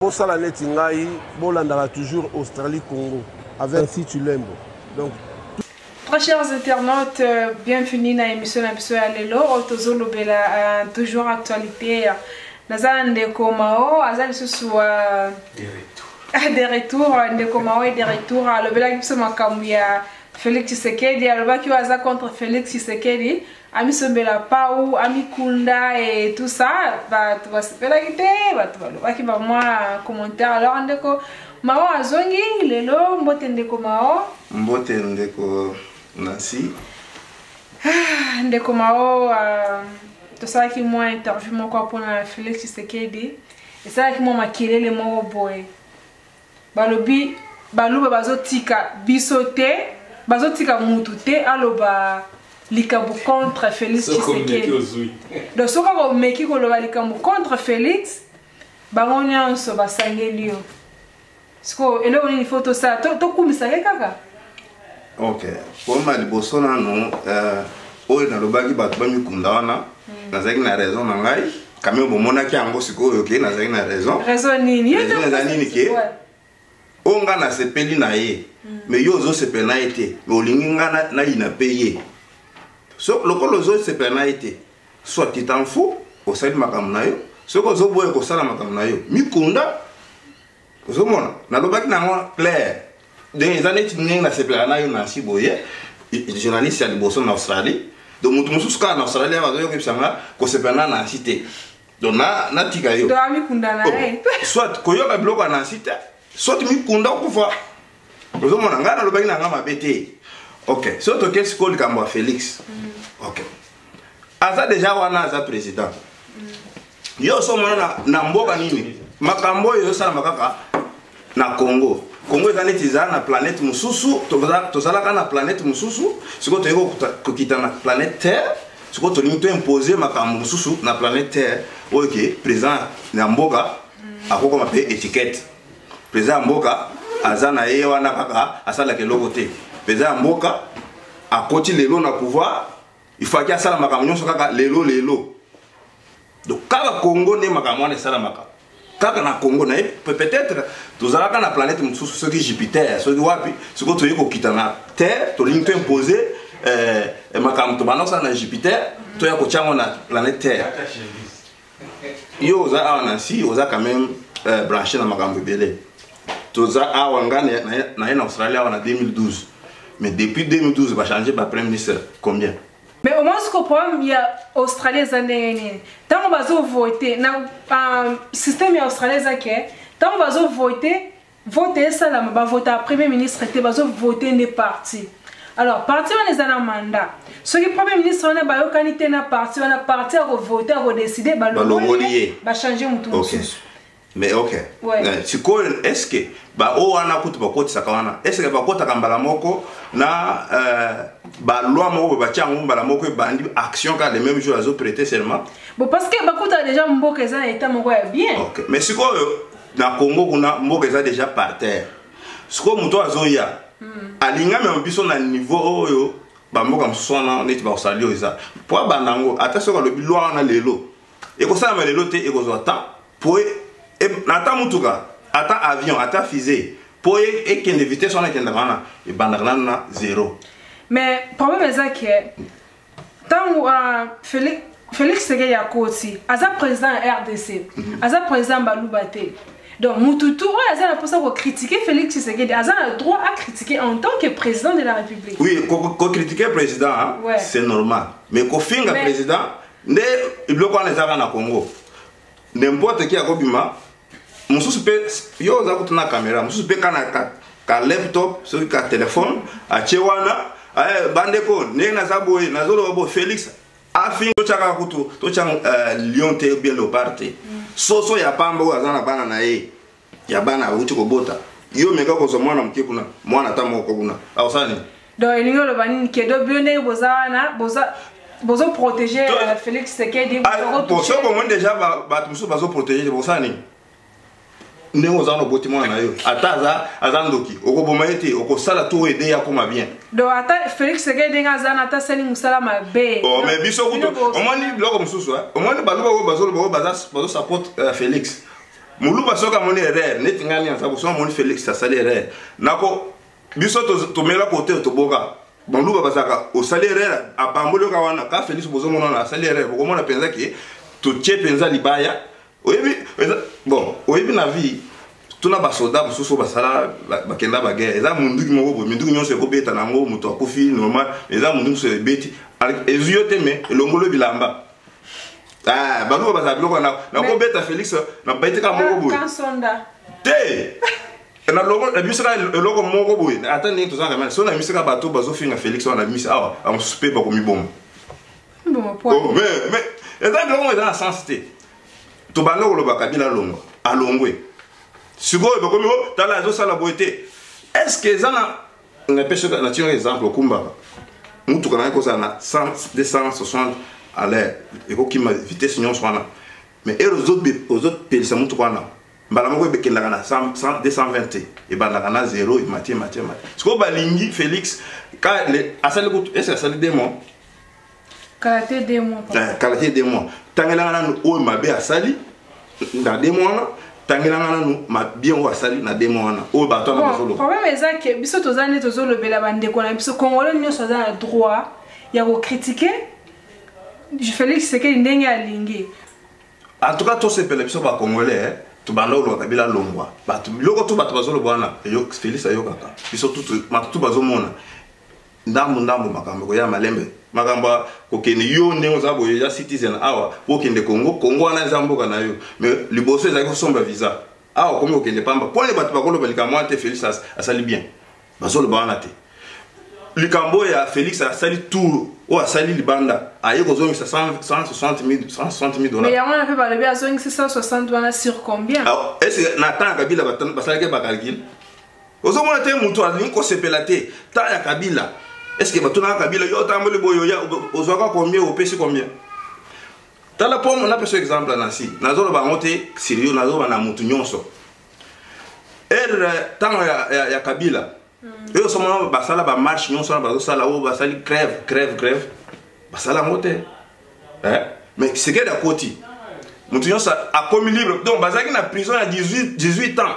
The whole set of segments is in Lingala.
Bosala neti ngai, bolandaka toujours Australie Congo avec Nancy Tshilembo. Donc Très chers internautes, bienvenue na émission na biso ya lelo oyo tozolobela toujours actualité. Naza na ndeko Mao, aza lisusu de retour, ndeko Mao est de retour, alobelaki biso makambo ya Félix Tshisekedi, alobaki oyo aza contre Félix Tshisekedi, amisombela pau, amikunda et tout ça, bato basepelaki te, bato balobaki ba mwa commentaire. Alors ndeko Mao azongi lelo, mbote ndeko Mao. Mbote ndeko Nancy. Ah, ndeko Mao, tosalaki mwa interview moko mpona Félix Tshisekedi, esalaki mwa makelele moko boye. Balobi baluba bazotika biso te, bazotika mutu te aloba likambo contre Félix Tshisekedi. Donc soki omeki koloba likambo contre Félix, bango nyonso basangeli yo. Siko eloko nini faut tosala? Tokumisaka kaka. Ok, poma liboso nanu oyo nalobaki bato bamikunda wana, nazalaki na raison na ngai. Quand même bomonaki yango sikoyo ke nazalaki na raison. Raison nini? Raison eza nini ke oyo nga nasepeli na ye, mais yo ozosepela na ye te, mais olingi nga nayina mpe ye. So lokola ozosepela na ye te, soit tu t'en fous, osali makambo na yo. Soki ozoboya kosala makambo na yo, mikunda. Ozomona nalobaki nango clair. Donc eza neti ndenge nasepelaka na yo Nancy boye, journaliste ya liboso na Australie. Donc moto mosusu kaka na Australie awa azoyokebisa nga kosepela na Nancy te. Donc natika yo. Donc amikunda na ye. Oh, soit koyoka biloko ya Nancy te, soit mikunda okufa. Ozomona ngai nalobaki na nga mabe te. Ok, so toke sikoyo likambo ya Félix. Ok, aza deja wana, aza président. Yo so omona na mboka nini makambo oyo ezosalama kaka na Congo. Congo eza neti eza na planète mosusu, tozalaka na planète mosusu, sikoyo toyei kokita na planète Terre, sikoyo tolingi toimpose makambo mosusu na planète Terre oyo ke président ya mboka akokoma mpe étiquette. Président ya mboka aza na ye wana kaka asalaka eloko te. Président ya mboka akoti lelo na pouvoir, il faut asala makambo nyonso kaka lelo lelo. Donc kaka Congo nde makambo wana esalamaka kaka na Congo. Na ye peut-être tozalaka na planète mosusu, soki Jupiter, soki wapi, sikoyo toyei kokita na Terre, tolingi toimpose makambo tobanda kosala na Jupiter, toya kotia yango na planète Terre. Yo oza awa na si oza quand même branché na makambo ebele. Toza awa, nga na ye na Australie awa na 2012, mais depuis 2012 bachange ba premier ministre combien? Mais au moins ce problème ya Australie eza ndenge nini? Ntango bazovote na système ya Australie eza ke ntango bazovote, vote esalama, bavota premier ministre te, bazovote nde parti. Alors parti wana eza na mandat. Soki premier ministre wana bayokani te na parti wana, parti akovote, akodécider, balongoli ye, bachange motu mosusu. Mais ok. Ouais. Sikoyo est ce que baoyo wana kutu bakotisaka wana, est ce que bakotaka mbala moko na baloi moko boye, batia yango mbala moko, ebandi action kaka le même jour azoprêter serment? Bon, parce que bakutaka déjà mboka eza na état moko ya bien. Ok, mais sikoyo na Congo kuna mboka eza déjà par terre. Sikoyo moto azoya alinga mema biso na niveau oyo bamboka mosusu wana neti baaustralie oyo eza po abanda yango. Ata soki alobi loi wana lelo, ekosalama lelo te, ekozwa temps po ata mutuka, ata avion, ata fusée, po ekende vitesse wana ekendaka wana, ebandaka nanu na zéro. Mais problème eza ke ntango Félix Tshisekedi akoti, aza président ya RDC, aza président baluba te. Donc mututu oyo aza na mposa kocritiquer Félix Tshisekedi aza na droit à critiquer en tant que président de la République. Oui, kocritiquer président, hein, Ouais. c'est normal, mais kofinga président nde biloko wana ezaka na Congo. N'importe qui akobima mosusu mpe yo oza kutu na caméra mosusu mpe ka na ka laptop, soki ka telefone atie wana, bandeko, ndenge naza boye, nazoloba boye, Félix afingi. Totya kaka kutu, totya lion te, bien léopard te, soso ya pamba oyo aza na bana na ye, ya bana awuti kobota. Yo meka kozwa mwana moke kuna, mwana ata moko kuna, akosala nini? Donc elingi oloba nini ke do bino ndenge boza wana, boza bozoprotéger Félix Tshisekedi? Bon, soki omoni déjà bato mosusu bazoprotéger, bosala nini? Ndenge oza wana, oboti mwana na yo, ata aza ndoki, okoboma ye te, okosala to aider ye akoma bien. Donc ata Félix Tshisekedi ndenge aza na, ata asali mosala mabe. Oh, mais biso kutu Bino omoni biloko mosusu, omoni baluba oyo bazoloba oyo bazosupport Félix. Moluba soki amoni erreur neti ngai nini aza, soki amoni Félix asali erreur, nako biso tomela kote toboka. Baluba bazalaka, osali erreur, abamboli oka wana ka Félix. Bozomona wana asali erreur, bokomona mpenza ke totie mpenza libaya. Oyebi bon, oyebi na vie, tuna basoda mosusu oyo basala, bakenda baguerre, eza munduki moko boye, minduki nyonso ekobeta na yango, moto akufi normal. Eza munduki mosusu ebeti, ezwi yo te, me elongoli bilamba. Ah, baluba bazala biloko nakobeta Félix, nabeti kaka moko boye te, nabimisaka eloko moko boye. Ata ndenge tozalaka mene, so nabimisaka bato bazofinga Félix wana, nabimisi awa, bamosusu mpe bakomiboma. Oh, mais eza biloko eza na sens te. Tobanda koloba Kabila alongwa, alongwe. Sikoyo bakomi o tala azosala boye te. Est ce que eza na napesi natie exemple, okumbaka mutuka na ye kozala na 100, 260 à l'heure, ekokima vitesse nyonso wana, mais heure ozopelisa mutuka wana, mbala moko ekendaka na 100, 220 te, ebandaka na 0, emati, emati, emati. Sikoyo balingi Félix ka asali kutu, est ce asali 2 mois? Kala te 2 mois. Kala te 2 mois. Tangelanga nanu oyo mabe asali na 2 mois wana, tangelanga nanu bien oyo asali na 2 mois wana oyo bato wana bazoloba. Problème eza ke biso toza nde tozolobela bandeko na biso congolais nyonso aza na droit ya kocritiquer Félix Tshisekedi ndenge alingi. En tout cas, tosepela biso bacongolais, tobanda koloba Kabila longwa. Bato biloko tu bato bazoloba wana, Félix ayokaka biso mato tu bazomona ndambu ndambu makambo koya malembe, makambo ya kokende. Yo ndenge oza boye, eza citizen awa, po okende Congo, Congo wana eza mboka na yo, mais liboso ezalaki kosomba visa. Awa okomi kokende pamba mpone bato bakoloba likambo wana te. Félix asali bien, bazoloba wana te. Likambo oyo ya Félix asali tour oyo asali libanda, aye kozongisa 160 000 dollars. Mais yango wana mpe balobi azongisi 160 wana sur combien? Est ce que na temps ya Kabila basalaki bacalcul? Ozomona te, moto alingi kosepela te. Temps ya Kabila, est ce que batunaka Kabila: yo otamboli boye, oya ozwaka combien, opesi combien? Tala, mpo napesa exemple na si nazoloba yango te sérieux, nazoloba na motu nyonso. Ere ntango ya Kabila oyo somona basala bamarche nyonso wana bazosala, oyo basali grève, grève, grève, basala yango te. Mais Tshisekedi akoti, motu nyonso akomi libre. Donc bazalaki na prison ya 18 ans,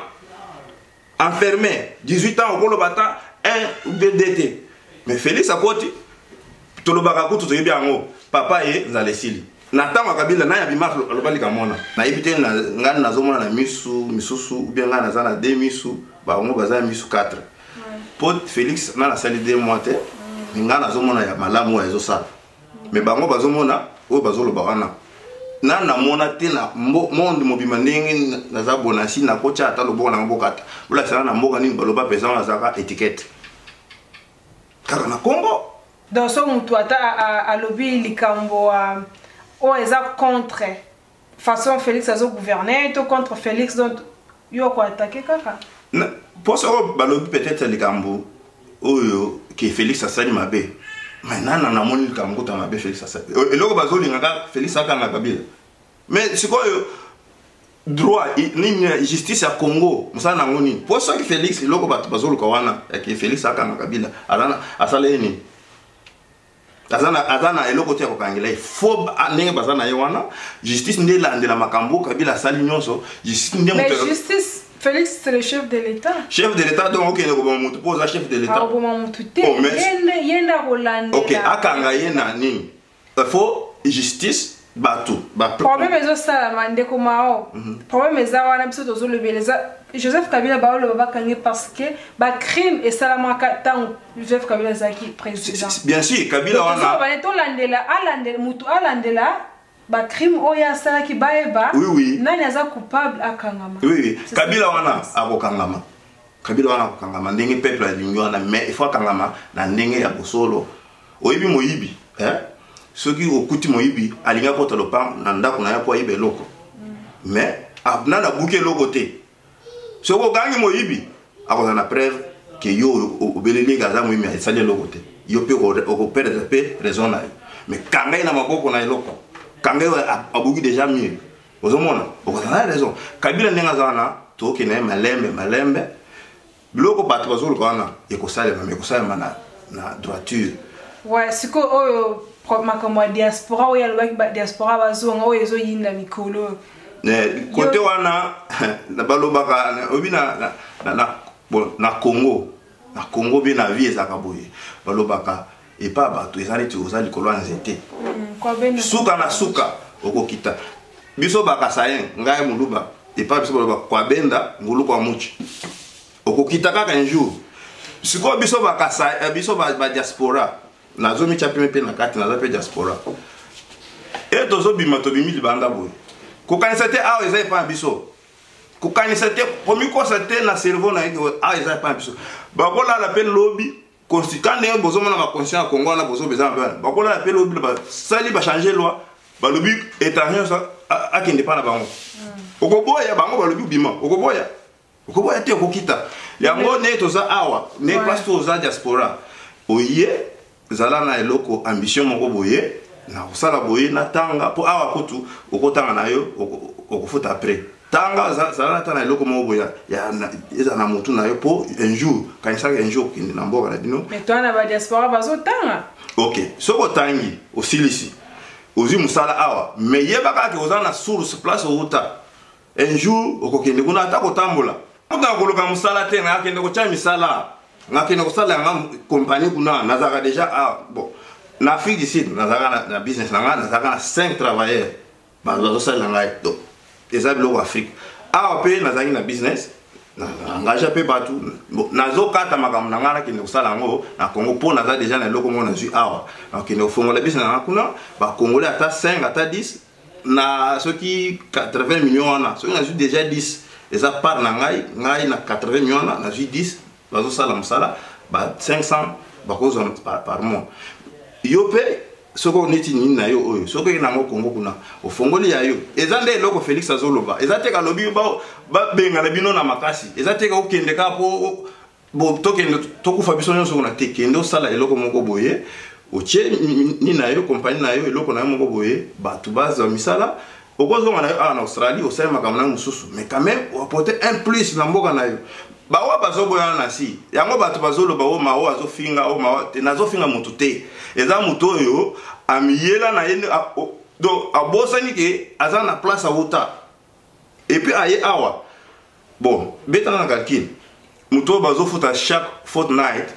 enfermé 18 ans, okoloba ata 1 ou 2 dt. Mais Félix akoti, tolobaka kutu toyebi yango, papa ye nzala esili. Na ntango ya Kabila, nani abima aloba likambo wana? Nayebi te. Ngai nazomona na misu misusu ou bien ngai naza na de misu, bango baza na misu 4. Mpo Félix nani asali 2 mois te, me ngai nazomona ya malamu oyo ezosala, me bango bazomona oyo bazoloba wana. Na namona te na monde mobima ndenge naza bonasi, nakotya ata loboko nanga bokata, bolakisanga na mboka nini baloba mpenza wana azalaka étiquette kaka na Congo. Donc so motu ata alobi likambo oyo eza contre façon Félix azogouverne to contre Félix, donc yo koattaquer kaka? Mpo soko balobi peut-être likambo oyo ke Félix asali mabe, mais nana namoni likambo kuta mabe Félix asali. Eloko bazolinga kaka Félix akanga Kabila. Mais sikoyo droit nini, justice ya Congo mosala nango nini? Mpo soki Félix, eloko bato bazoluka wana yake Félix akanga Kabila, asala ye nini? Aza na eloko te ya kokangela ye. Fo ndenge baza na ye wana, justice nde elandela makambo Kabila asali nyonso, justice nde. Mais justice, Félix, c'est le chef de l'État. Chef de l'État, donc okende koboma motu mpo oza chef de l'État? Akoboma motu te. Ye nde akolandela. Ok, akanga ye na nini? Fo justice bato. Problème ezosalama, ndeko Mao, problème eza wana biso tozolobela eza Joseph Kabila. Baoloba bakangi parce que bacrime esalamaka ntango Joseph Kabila azalaki président. Bien sûr, Kabila wana. Tolandela, alandela, motu alandela bacrime oyo asalaki, bayeba nani aza coupable, akangama. Oui, Kabila wana akokangama, Kabila wana akokangama ndenge peuple alingi wana, mais il faut akangama na ndenge ya bosolo. Oyebi moyibi, eh? Soki okuti moyibi alingi akota lopango na ndako na ye po ayiba eloko, mais nani abuki eloko te. Soki okangi moyibi, akozala na preuve ke yo obeleli eke aza moyibi, esali eloko te. Yo mpe okoperdre mpe raison na yo. Mais kanga ye na maboko na eloko, kanga ye abuki déjà mur, ozomona okozala na raison. Kabila ndenge aza wana, tokokende ye malembe malembe. Biloko bato bazoluka wana ekosalema, mais ekosalema na droiture. Ouais, sikoyo oyo makambo ya diaspora oyo alobaki, diaspora bazonga, oyo ezoyinda mikolo oyo. Kote wana balobaka obi na, bon, na Congo, na Congo mpe na vie ezalaka boye. Balobaka epa bato eza neti oza likolo ya nzete, suka na suka okokita. Biso bakasayen, ngai moluba, epa biso baloba kwabenda ngulu kwa muchi, okokita kaka un jour. Sikoyo biso bakasa, biso badiaspora, nazomitya mpe na kati, naza mpe diaspora. E tozobima, tobimi libanda boye, kokanisa te awa eza epa na biso. Kokanisa te, komikosa te na cerveau na ye, awa eza epa na biso. Bakolala mpe lobi ka ndenge bozomona baconstitution ya Congo wana bozobeza mpe bakolala mpe lobi basali bachange loi, balobi étranger nyonso akende mpa na bango. Okoboya bango, balobi bima, okoboya, okoboya te, okokita. Yango nde toza awa, nde place toza diaspora. Oye zala na eloko, ambition moko boye na kosala boye, natanga mpo awa kutu okotanga na yo, okofuta après. Tanga, zala ata na eloko moko boye eza na motu na yo, mpo un jour kanisaka un jour okende na mboka na bino. Mais toi na badiaspora bazotanga. Ok, soki otangi, osilisi, ozwi mosala awa, mais yeba kaka oza na source place outa. Un jour okokende kuna, ata kotambola kutaka koluka mosala te. Nakende kotya misala, nakende kosala yanga compagnie kuna. Nazalaka déjà, ah, bon, na Afrique du Sud nazalaka na business na ngai, nazalaka na 5 travailleurs bato bazosalela ngai. Donc eza biloko Afrique. Awa mpe nazalaki na business, engage mpe bato. Nazokata makambo na ngai, nakende kosala yango na Congo, mpo naza déjà na eloko moko nazwi awa. Nakende kofongola business na ngai kuna, bacongolais ata 5 ata 10 na soki 80 millions wana, soki nazwi déjà 10, eza part na ngai. Ngai na 80 millions wana nazwi 10, bazosala mosala ba 500 bakozwa par mois. Yo mpe soki neti nini na yo oyo, soki oye nango Kongo kuna, ofongoli ya yo. Eza nde eloko Félix azoloba. Eza te kalobi babengana bino na makasi, eza te okende kaka mpo bo tokende tokufa biso nyonso kuna te. Kende osala eloko moko boye, otie nini na yo, compagnie na yo, eloko na yo moko boye, bato bazwa misala. Okozonga na yo awa na Australie, osali makambo na yo mosusu, mais quand même oapporte un plus na mboka na yo. Baoyo bazoboyana na si yango, bato bazoloba o mao azofinga, o mao te. Nazofinga motu te, eza motu oyo amiyela na ye. Donc abosani ke aza na place awuta et puis aye awa. Bon, betana na calcul, moto oyo bazofuta chaque fortnight,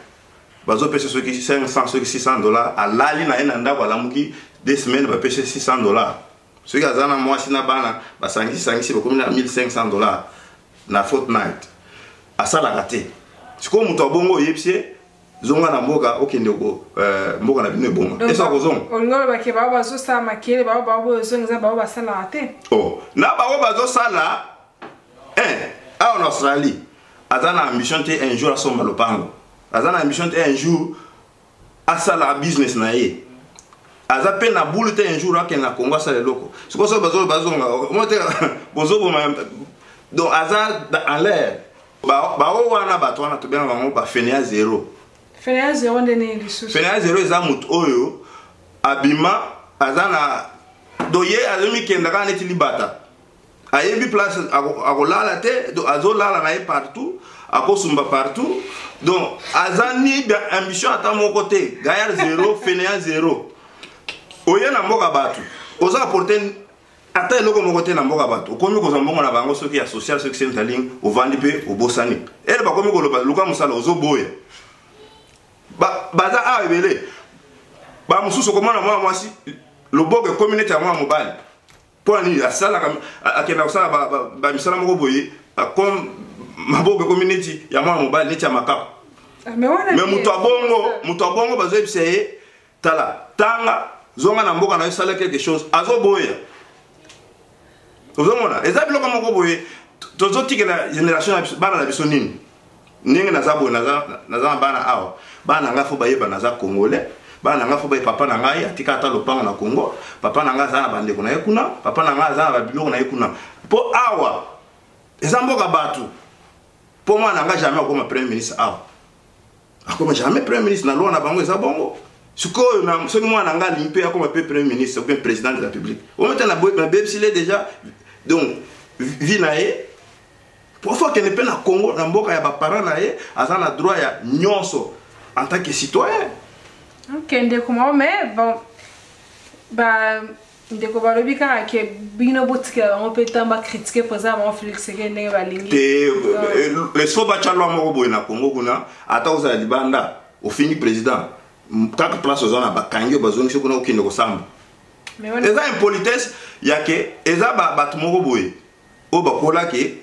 bazopesa soki 500, soki 600 dollars. Alali na ye na ndako, alamuki 2 semaines, bapesa 600 dollars. Soki aza na mwasi na bana, basangisi sangisi, bakomi na 1500 dollars na fortnight. Asalaka te. Sikoyo moto abongo, oyebisi ye zonga na mboka, okende ko mboka na bino ebonga, esa kozonga? Olingi olobake bao bazosala makele, bao bao boyo ozonga, eza bao basalaka te? Oh, na bango bazosala awa na Australie, aza na ambition te un jour asomba lopango, aza na ambition te un jour asala business na ye, aza mpe na bulu te un jour akende na Congo asala eloko. Sikoyo soki bazonga mo te, bozoboma. Donc aza en l'air. Bao wana, bato wana tobenga bango bafainéant zéro. Fainéant zéro nde nini lisusu? Fainéant zéro eza motu oyo abima, aza na do, ye azomikenda kaka neti libata, ayebi place akolala te, donc azolala na ye partout, akosumba partout. Donc aza ni ambition ata moko te. Gaillard zéro, fainéant zéro. Oye na mboka bato, oza apporte ata eloko moko te na mboka bato. Okomi kozwa mbongo na bango, soki ya social, soki Centrelink, ovandi mpe obosani. Ere bakomi koloba luka mosala, ozoboya. Baza awa ebele. Bamosusu okomona mwana mwasi, loboko ekomi neti ya mwana mobali. Mpo na nini? Asalaka, akenda kosala bamisala moko boye, comme maboko ekomi neti ya mwana mobali, neti ya makako. Mais moto abongo, moto abongo, bazoyebisa ye: tala, tanga, zonga na mboka na yo, sala quelque chose. Azoboya. Ozomona eza biloko moko boye tozotikela génération na biso, bana na biso nini. Ndenge naza boye, naza na bana awa. Bana na ngai faut bayeba naza Congolais. Bana na ngai faut baye papa na ngai atika ata lopango na Congo, papa na ngai aza na bandeko na ye kuna, papa na ngai aza na babiloko na ye kuna, mpo awa eza mboka bato. Mpo mwana na ngai jamais akoma premier ministre awa, akoma jamais premier ministre na loi na bango eza bongo. Sikoyo soki mwana na ngai alingi mpe akoma mpe premier ministre ou bien président de la République, ometa nabebisile déjà. Donc vie na ye po faut akende mpe na Congo, na mboka ya baparent na ye. Aza na droit ya nyonso en tant que citoyen. Ok, ndeko mao, mais bon, ba Ndeko, balobi kaka ke bino botikela bango mpe ntango bacritiquer président bango Félix Tshisekedi ndenge balingi. Te, leso batya loi moko boye na Congo kuna, ata ozala libanda, ofingi président, kaka place oza na, bakangi yo, bazongisi kuna, okende kosamba. Eza impolitesse yake. Eza bato moko boye oyo bakolaki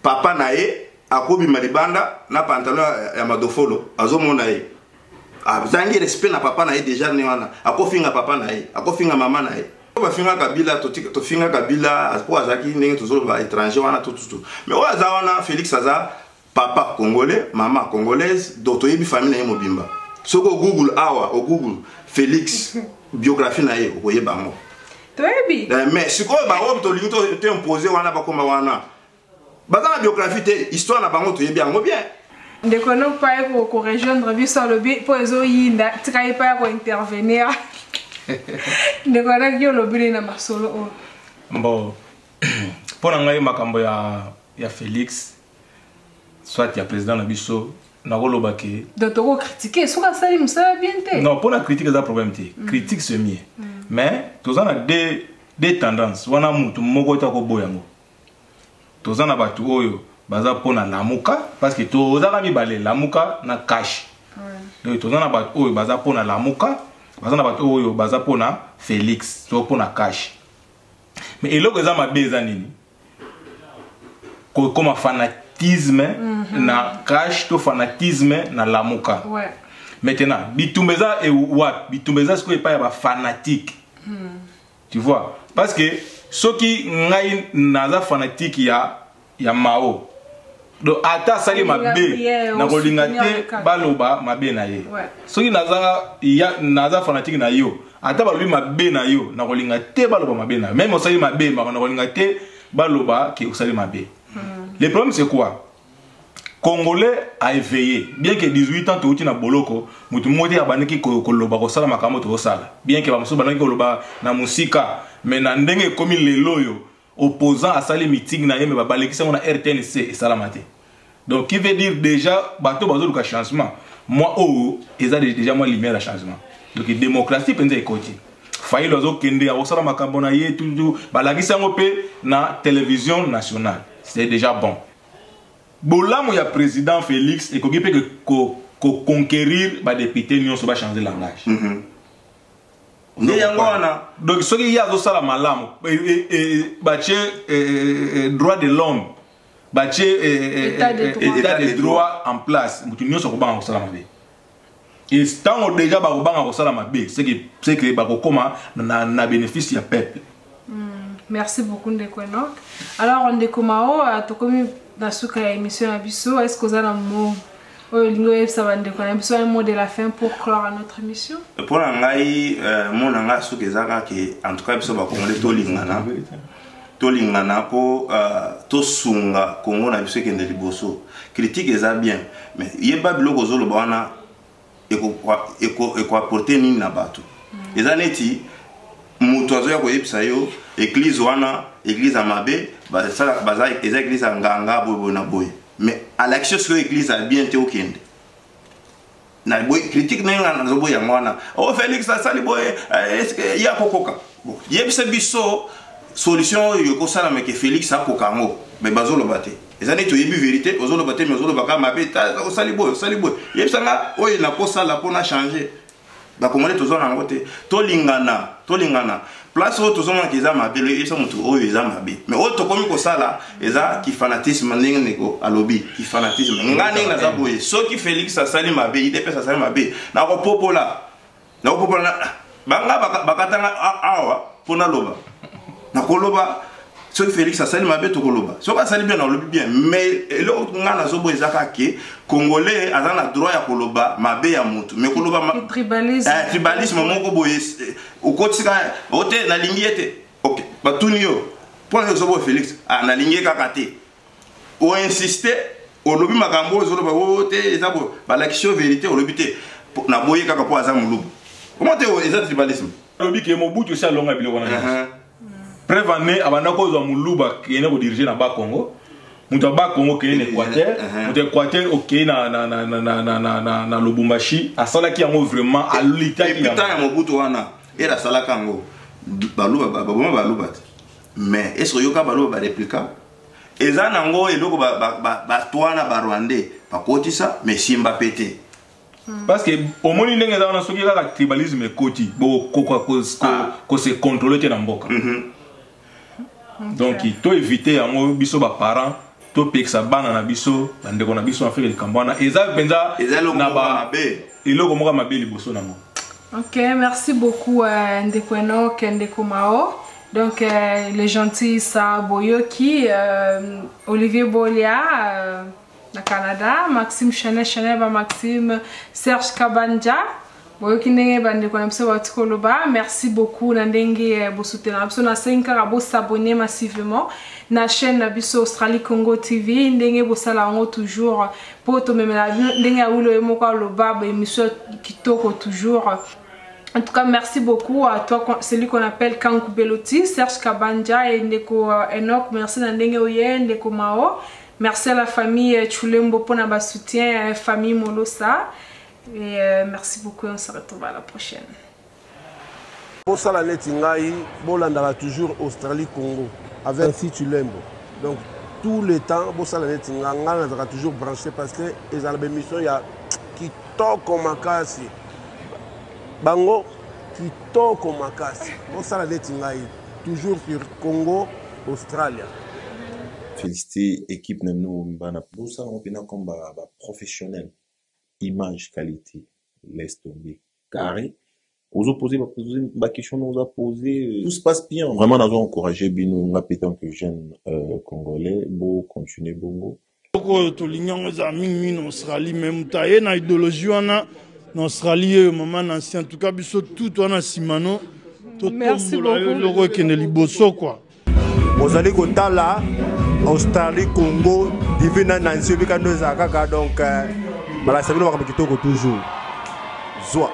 papa na ye akobima libanda na pantalon ya madofolo, azomona ye azangi respect na papa na ye. Déjà ne wana akofinga papa na ye, akofinga mama na ye. Bafinga Kabila, tofinga Kabila mpo azalaki ndenge tozoloba étranger wana, tututu. Mais oyo aza wana, Félix, aza papa congolais, mama congolaise, donc toyebi famille na ye mobimba. Soki ogoogle awa, ogoogle Félix, biographie na ye, okoyeba yango. Toyebi. Mais sikoyo baoyo tolingi toimpose wana, bakoma wana, baza na biographie te. Histoire na bango toyebi yango bien. Ndeko no pa ye korejoindre biso, alobi mpo ezoyinda, tika ye pa ya kointervenir. Ndeko anaki, olobi nini na masolo oyo? Bon, mpo na ngai, makambo ya Félix, soit ya président na biso, nakoloba ke Donc tokocritiquer soki asali mosala bien te? Non, mpo na critique eza problème te. Critique, c'est mieux. Mais toza na deux tendances wana, mutu moko te akoboya yango. Toza na bato oyo baza mpona Lamuka, parce que tozaka mibale, Lamuka na Cash. Donc toza na bato oyo baza mpona Lamuka, baza na bato oyo baza mpona Félix to mpona Cash. Mais eloko eza mabe eza nini? Kokoma fanatisme na Cash to fanatisme na Lamuka. Maintenant, bitumba eza wapi? Bitumba eza sikoyo epai ya bafanatique, tu vois? Parce que soki ngai naza fanatique ya Mao, donc ata asali mabe, nakolinga te baloba mabe na ye. Soki naza fanatique na yo, ata balobi mabe na yo, nakolinga te baloba mabe na yo. Même osali mabe, nakolinga te baloba ke osali mabe. Le problème, c'est quoi? Congolais a éveillé, bien que 18 ans touti na boloko, mutu moko te abandaki koloba kosala makambo tokosala, bien que bamosusu bandaki koloba na mosika. Mais na ndenge ekomi lelo oyo, opposant asali meeting na ye, me babalekisi yango na RTNC, esalama te. Donc qui veut dire déjà bato bazoluka changement. Moi oyo eza déjà mwa lumière ya changement. Donc démocratie mpenza ekoti. Fayulu azokende, akosala makambo na ye tutu, balakisi yango mpe na télévision nationale, c'est déjà bon. Bolamu ya président Félix ekoki mpe koconquérir badéputé nyonso, bachanger langage. Nde yango wana. Donc soki ye azosala malamu, batie droit de l'homme, batie état de droit en place, motu nyonso akobanga kosala mabe. Ntango déjà bakobanga kosala mabe, c'est que bakokoma na bénéfice ya peuple. Merci beaucoup, ndeko Enoch. Alors, ndeko Mao, tokomi na suka ya émission na biso. Est ce que oza na mot oyo olingi oyebisa bandeko na biso, un mot de la fin pour clore notre émission? Mpo na ngai, mot na ngai suki eza kaka, en tout cas biso bakongole tolingana, tolingana mpo tosunga Kongo na biso ekende liboso. Critique eza bien, mais yeba biloko ozoloba wana ekoapporter nini na bato. Eza neti moto azoya koyebisa yo église wana, église ya mabe, eza église ya nganga, boye boye na boye, mais alakisi yo sikoyo église ya bien te, okende na boye. Critique ndenge nga nazoboya yango wana: o Félix asali boye, est-ce ye akokoka? Bon, yebisa biso solution oyo ekosalama ke Félix akoka yango. Me bazoloba te. Eza neti oyebi vérité, ozoloba te, me ozoloba kaka mabe. Osali boye, osali boye, yebisanga oyo nakosala mpona changer. Bakongole toza na yango te. Tolingana, tolingana. Place oyo tozomonaka eza mabe, yebisa motu oyo eza mabe. Mais oyo tokomi kosala eza kifanatisme, ndenge ndeko alobi, kifanatisme. Nga ndenge naza boye, soki Félix asali mabe, UDPS asali mabe, nakopopola, nakopopola. Banga bakatanga awa mpo naloba, nakoloba. Soki Félix asali mabe, tokoloba. Soki asali bien, nalobi bien. Mais eloko nga nazoboya eza kaka ke Congolais aza na droit ya koloba mabe ya motu, mais koloba tribalisme moko boye, okotisika o te, nalingi ye te. Ok, batuni yo mpo na ozoboya Félix, ah, nalingi ye kaka te. Oinsiste, olobi makambo oyo ozoloba o te, eza boye, balakisi yo vérité, olobi te, naboyi kaka mpo aza molubu. Omo te, eza tribalisme. Alobi ke Mobutu esi alonga biloko wana nyonso. Preuve ane, abanda kozwa moluba kende kodiriger na Bakongo, moto ya Bakongo okei na Équateur, moto ya Équateur okei na Lubumbashi. Asalaki yango vraiment, alitaki. Yango ya Mobutu wana, ere asalaka yango. Baluba baboma baluba te. Mais est-ce que yoka baluba ba répliqua? Eza nango eloko bato wana ba rwandais bakotisa mais simba pe te. Parce que omoni ndenge eza wana, soki kaka tribalisme ekoti, bokoka kose contrôler te na mboka. Donc to éviter yango. Biso baparent topekisa bana na biso, bandeko na biso Afrika, likambo wana eza mpenza Eza eloko na moko mabe. Eloko moko mabe liboso nango. Ok, merci beaucoup Ndeko Enoch, Ndeko Mao. Donc les gentils Sa Boyoki, Olivier Bolia na Canada, Maxime Chanel, Chanel ba Maxime, Serge Kabanja. Boyoki ndenge bandeko na biso bauti koloba. Merci beaucoup na ndenge bosoutenir biso. Nasengi kaka bosabonner massivement na chaîne na biso Australie Congo TV, ndenge bosala yango toujours, mpo tomemela bino ndenge ya wilo ye moko aloba, baémission kitoko toujours. En tout cas, merci beaucoup à toi, celui qu'on appelle Kankou Belotti, Serge Kabanja et Ndeko Enoch. Merci na ndenge oye, Ndeko Mao. Merci à la famille Chulembo pour notre soutien, famille Molosa. Et merci beaucoup et on se retrouve à la prochaine. Bosala neti ngai, bolandaka toujours Australie Congo avec Nancy Tulembo. Donc tout le temps bosala neti ngai, ngai nazalaka toujours branché parce que ezala baémission ya kitoko makasi, bango kitoko makasi. Bosala neti ngai, toujours sur Congo Australia. Féliciter équipe na bino bana, bosala ngo mpena comme ba professionnel, image qualité, laisse tomber, carré. Ozo poser ba question, nous a posé, tout se passe bien vraiment. Nazo encourager bino, nga pe tant que jeune congolais, bo continuer bongo. Oyo tolingi yango ezala mingimingi na Australie, mais moto aye na idéologie wana na Australie oyo, mama Nancy. En tout cas, biso tout wana nsima no totombola yo, eloko ekende liboso quoi. Bozali kotala Australie Congo Divine na Nancy, obika ndo ezala kaka. Donc balakisa bino makambo kitoko toujours. Zwa.